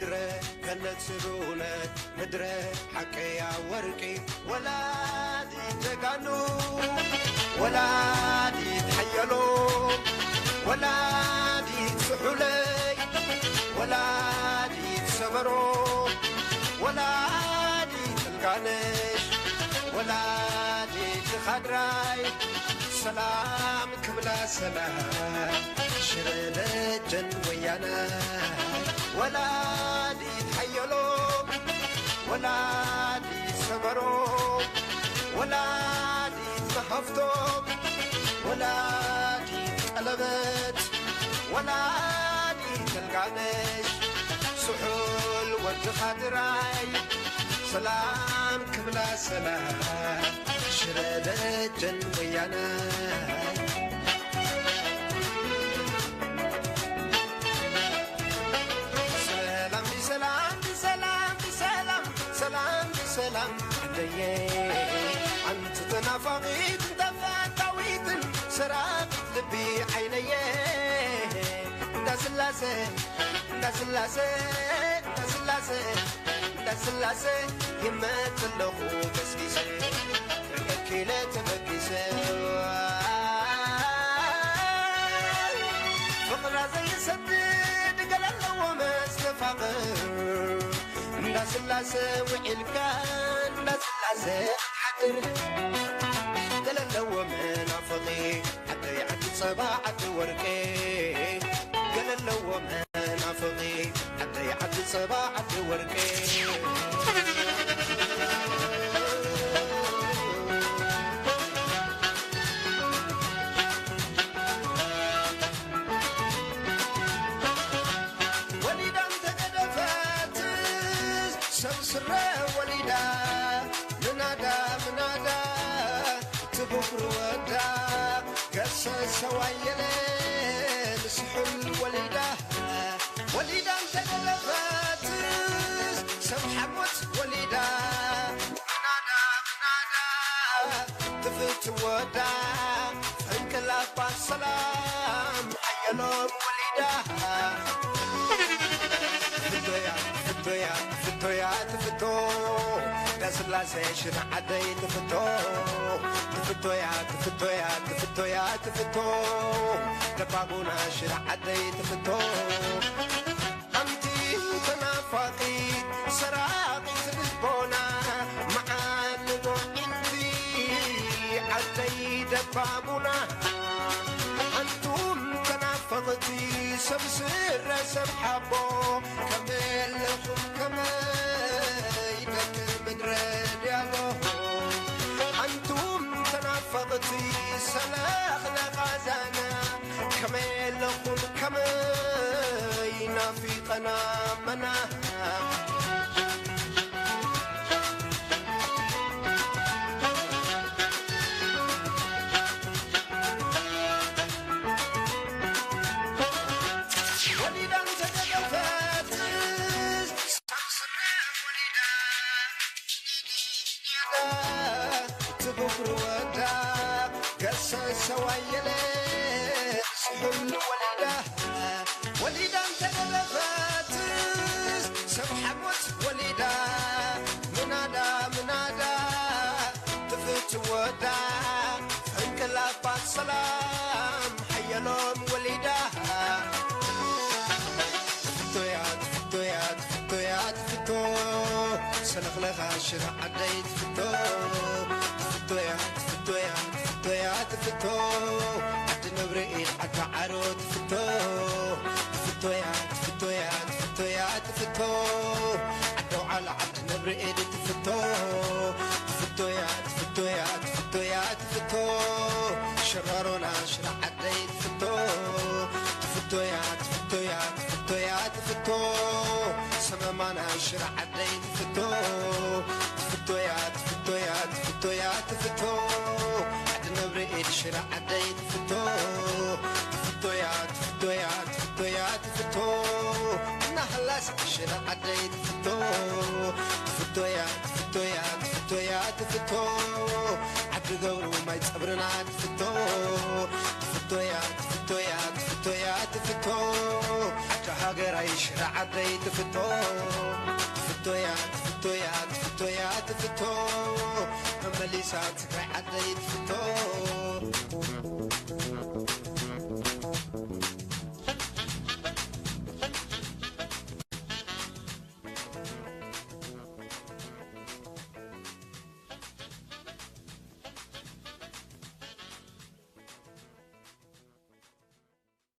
ምድረ ገነት ስሩነት ምድረ ሓቀያ ወርቂ ወላዲት ጀጋኑ ወላዲት ሓየሎ ወላዲት ስሑለይ ወላዲት ሰመሮ ወላዲት እልጋነሽ ወላዲት ኻድራይ ሰላም ክብላ ሰላም ሽረ ደጀን ወያና ወላዲት ሓየሎ ወላዲት ሰመሮ ወላዲት መሃፍቶ ወላዲት ቀለበት ወላዲት ተልጋነሽ ስሑል ወዲ ኻድራይ ሰላም ክብላ ሰላም ሽረ ደጀን ወያናይ ሰላም ብሰላም ብሰላም ብሰላም ሰላም ብሰላም ደየ ኣንቲ ተናፋቒት ተፈታዊትን ሰራቒት ልቢ ዓይነየ እንዳስላሴ እንዳስላሴ እንዳስላሴ እንዳስላሴ ይመት ኣለኹ ገስጊሰ ርኤኪለ ተበጊሰ ፍቕራ ዘይሰድድ ገለ ኣለዎ መስተፋቕር እንዳስላሴ ውዒልካ እንዳስላሴ ክትሓድር ገለ ኣለዎ መናፍቒ ዓደይ ዓዲ ጸባ ዓዲ ወርቂ ገለ ኣለዎ መናፍቒ ዓደይ ዓዲ ጸባ ዓዲ ወርቂ ወሊዳ እንተገደፈት ሰብ ስረ ወሊዳ ምናዳ ምናዳ ትብኩር ወዳ ገሰሰ ዋየለ ንስሑል ወሊዳ ወሊዳ እንተደረፈት ሰብ ሓጎት ወሊዳ ምናዳ ምናዳ ትፍት ወዳ ፈንቅላባ ሰላም ሓየሎም ወሊዳ ፍቶያ ፍቶያ ፍቶያ ትፍቶ እንዳስላሴ ሽረ ዓደይ ትፍቶ ትፍቶያ ትፍቶያ ትፍቶያ ትፍቶ ደባቡና ሽረ ዓደይ ትፍቶ ኣንቲ ተናፋቒት ሰራቒት ልቦና መዓልቦ ኢንቲ ዓደይ ደባቡና ኣንቱም ተናፈቕቲ ሰብ ስረ ሰብ ሓቦ ከመይ ኣለኹም ከመይ ደቂ ምድረ ዲያሎ ኣንቱም ተናፈቕቲ ሰለኽለኻ ዛና ከመይ ኣለኹም ከመይ ናፊቐና መና ወሊዳ እንተደረፈት ሳምስና ወሊዳ ትብኩር ወዳ ገሰሰ ዋየለ ስሑል ወሊዳ ወሊዳ እንተደረፈት ሰብ ሓጎስ ወሊዳ ምናዳ ምናዳ ትፍት ወዳ ፈንቅላባት ሰላም ሓየሎም ወሊዳ ትፍቶያ ትፍቶያ ትፍቶያ ትፍቶ ሰለኽለኻ ሽረ ዓደይ ትፍቶ ትፍቶያ ትፍቶያ ትፍቶያ ትፍቶ ዓዲ ነብርኢድ ዓዲ ዓሮ ትፍቶ ትፍቶያ ትፍቶያ ትፍቶያ ትፍቶ ዓዲ ኣውዓል ዓዲ ነብርኢድ ትፍቶ ትፍቶያ ትፍቶያ ትፍቶያ ትፍቶ ሸራሮና ሽረ ዓደይ ትፍቶ ትፍቶያ ትፍቶያ ትፍቶያ ትፍቶ ሰመማና ሽረ ዓደይ ትፍቶ ትፍቶያ ትፍቶያ ትፍቶያ ትፍቶ ዓዲ ነብርኢድ ሽረ ዓደይ ትፍቶ ትፍቶያ ትፍቶያ ትፍቶያ ትፍቶ እናሃላስ ሽረ ዓደይ ትፍቶ ትፍቶያ ትፍቶያ ትፍቶያ ትፍቶ ዓዲ ገብሩ ማይ ጸብርና ትፍቶ ትፍቶያ ትፍቶያ ትፍቶያ ትፍቶ ዓዲ ሃገራ ሽረ ዓደይ ትፍቶ ትፍቶያ ትፍቶያ ትፍቶያ ትፍቶ መመሊሳ ትግራይ ዓደይ ትፍቶ